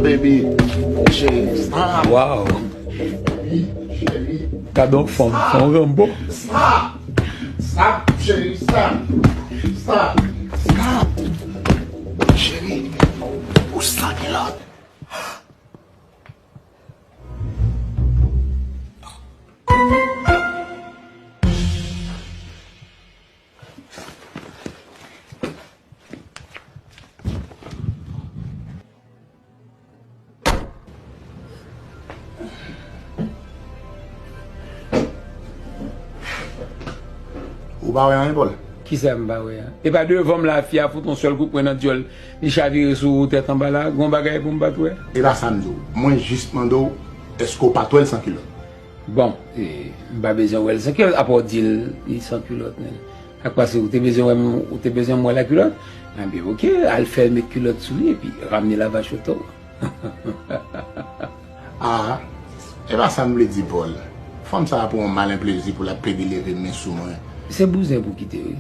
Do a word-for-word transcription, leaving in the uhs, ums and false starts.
Baby, cheri, stop. Wow. Baby, cheri, gade yon fanm, stop. Yon Rambo. Stop. Stop, cheri, stop. Stop. Stop. Cheri, ou san kilòt. Ou pa wè anyen, Paul? Kisa m pa wè a? E pa devan m la, fi a fout yon sèl kout pwen nan dyòl, li chavire sou ou tèt anba la, gon bagay pou m pa t wè? E pa sa m di w. Mwen jis mande w, èske w pa t wè l san kilòt? Bon, e, m pa bezwen wè l san kilòt, apa w di l li san kilòt, men. Sa k pase, ou te bezwen wè m, ou te bezwen m wè l ak kilòt? Enben, oke, al fè l met kilòt sou li, epi ramne la vache au taureau. Ah, e pa sa m vle di, Paul. Fanm sa a pran yon malen plezi pou l ap plede leve men sou mwen. Se bouzen pou kite, wi.